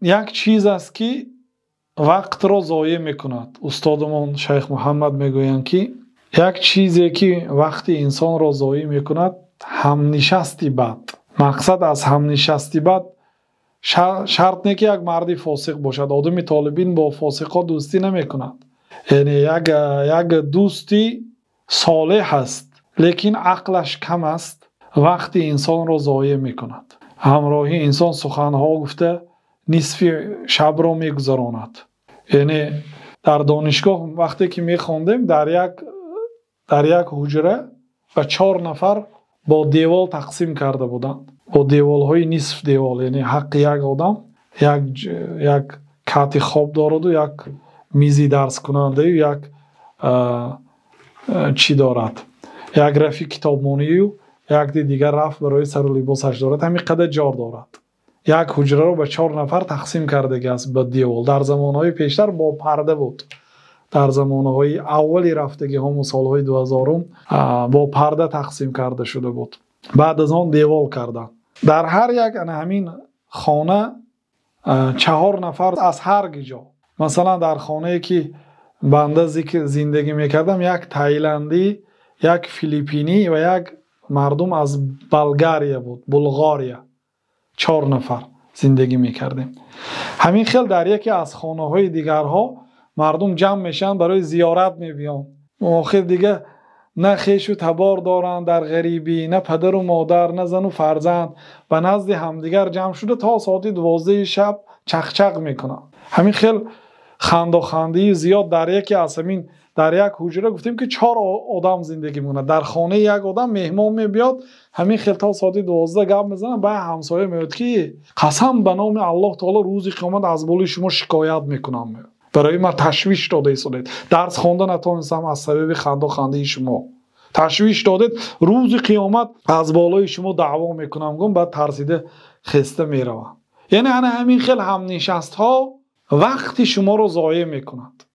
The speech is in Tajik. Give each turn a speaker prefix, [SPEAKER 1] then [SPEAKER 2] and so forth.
[SPEAKER 1] Як чиз аст, ки вақтро зоеъ мекунад. Устодамон шайх Муҳаммад мегӯянд, ки як чизе ки вақти инсонро зоеъ мекунад, ҳамнишасти бад. Мақсад аз ҳамнишасти бад шарт не, ки як марди фосиқ бошад. Одами толибин бо фосиқҳо дӯстӣ намекунад. Яъне як дӯсти солеҳ аст, лекин ақлаш кам аст, вақти инсонро зоеъ мекунад. Ҳамроҳи инсон суханҳо гуфта нисфи шабро мегузаронад. Яъне дар донишгоҳ вақте ки мехондем, дар як ҳуҷра ба чор нафар бо девол тақсим карда буданд, бо деволҳои нисф девол. Яъне ҳаққи як одам як кати хоб дораду, як мизи дарскунандаю, як чӣ дорад, як рафи китобмонию, якди дигар раф барои сару либосаш дорад. Ҳамин қадар ҷор дорад. Як ҳуҷраро ба чор нафар тақсим кардагӣ аст ба девол. Дар замонҳои пештар бо парда буд. Дар замонаҳои аввали рафтагиҳому солҳои 2000-ум бо парда тақсим карда шуда буд, баъд аз он девол карданд. Дар ҳар як ана ҳамин хона чаҳор нафар аз ҳар ҷо. Масалан, дар хонае ки банда зикр зиндагӣ мекардам, як тайландӣ, як филиппинӣ ва як мардум аз Болгария буд, Булғория, чор нафар зиндагӣ мекардем. Ҳамин хел дар яке аз хонаҳои дигарҳо мардум ҷамъ мешаванд, барои зиёрат мебиёнд. Охир дига на хешу табор доранд дар ғарибӣ, на падару модар, на зану фарзанд. Ба назди ҳамдигар ҷамъ шуда, то соати 12-и шаб чақчақ мекунанд. Ҳамин хел хандохандии зиёд. Дар яке аз ҳамин, дар як ҳуҷра гуфтем, ки чор одам зиндагӣ мекунад. Дар хонаи як одам меҳмон мебиёд, ҳамин хел то соати 12 гап мезанад. Баъд ҳамсоя меояд, ки қасам ба номи Аллоҳ таоло, рӯзи қиёмат аз болои шумо шикоят мекунам, барои ман ташвиш дода истодед, дарс хонда натавонистам аз сабаби хандохандии шумо, ташвиш додед, рӯзи қиёмат аз болои шумо даъво мекунам, гум. Баъд тарсида хеста меравад. Яъне ана ҳамин хел ҳамнишастҳо вақти шуморо зоеъ мекунад.